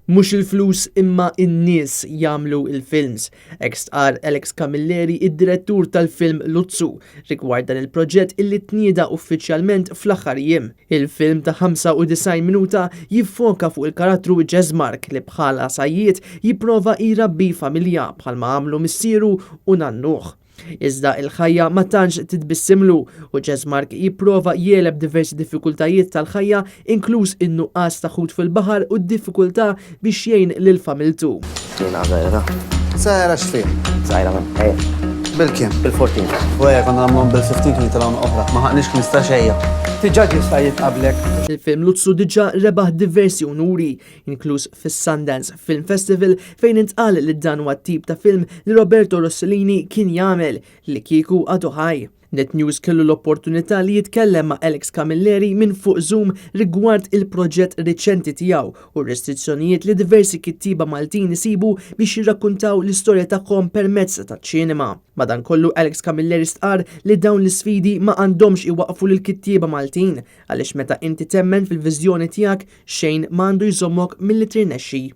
Mhux il-flus imma n-nies jagħmlu l-films, hekk stqarr Alex Camilleri id-direttur tal-film Luzzu rigward dan il-proġett illi tnieda uffiċjalment fl-aħħar jiem. Il-film ta' 95 minuta jiffoka fuq il-karattru Jesmark li bħala sajjied jipprova jrabbi familja bħalma għamlu missieru u nannuh. Iżda il-ħajja ma tantx titbissimlu u Jesmark jipprova jegħleb diversi diffikultajiet tal-ħajja inkluż in-nuqqas ta' ħut fil-baħar u d-diffikultà biex jgħin lil familtu. Jiena żgħira. Żgħira x'fih? Żgħira minn, ejja. Bil-kemm? Bil-14. U ejja konna nagħmluhom bil-15 kien jitilgħu oħra. Ma ħaqniex 15 ejja. Diġà jista' jitqablek. Il-film Luzzu diġà rebaħ diversi unuri, inkluż fis-Sundance Film Festival fejn intqal li dan huwa t-tip ta' film li Roberto Rossellini kien jagħmel li kieku għadu ħaj. Net News kellu l-opportunità li jitkellem ma' Alex Camilleri minn fuq Zoom rigward il-proġett riċenti tiegħu u r-restrizzjonijiet li diversi kittieba Maltin isibu biex jirrakkuntaw l-istorja tagħhom permezz taċ-ċinema. Madankollu Alex Camilleri stqarr li dawn l-isfidi ma għandhomx iwaqqfu lill-kittieba Maltin għaliex meta inti temmen fil-viżjoni tiegħek Xejn ma għandu jżommok milli tirnexxi.